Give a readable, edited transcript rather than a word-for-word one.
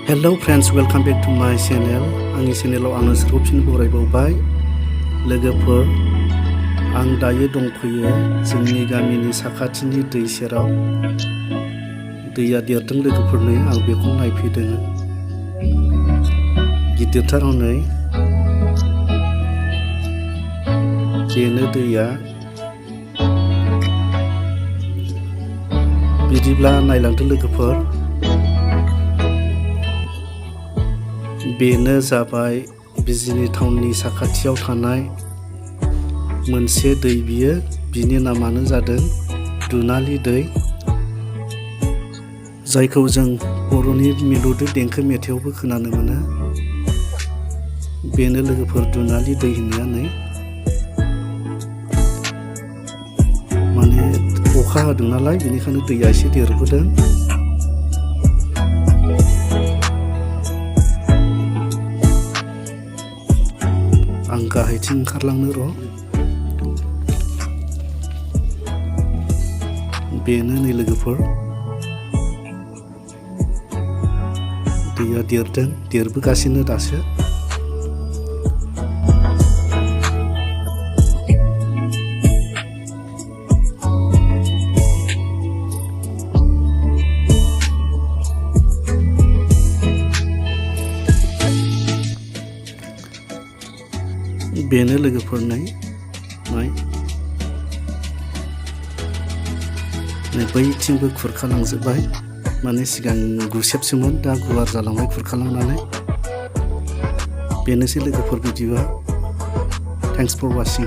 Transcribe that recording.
Hello friends, welcome back to my channel. आंनि चेनेलाव आङो फिन बरायबावबाय लोगोफोर आं दायो दंफैयो जोंनि गामिनि साखाथिनि दै सेराव दैया देरदों लोगोफोर नै आं बेखौ नायफैदों गिदिरथार हनै बेनो दैया बिदिब्ला नायलांदो लोगोफोर बेनो जाबाय बिजिनि टाउननि साखाथियाव थानाय मोनसे दै बियो बिनि नामानो जादों दुनालि दै जायखौ जों बर'नि मिलौदो देंखो मेथाइयावबो खोनानो मोनो बेनो लोगोफोर दुनालि दै होननाया नै माने अखा हादों नालाय बेनिखायनो दैया एसे देरबोदों आं गाहायथिं ओंखारलांनो र' बेनो नै लोगोफोर दैया देरबोगासिनो दासो बेनो लोगोफोर नै बैथिंबो खुरखालांजोब्बाय माने सिगां गुसेबसोमोन दा गुवार जालांबाय खुरखालांनानै बेनोसै लोगोफोर भिडिअ'आ थेंक्स फर वाचिं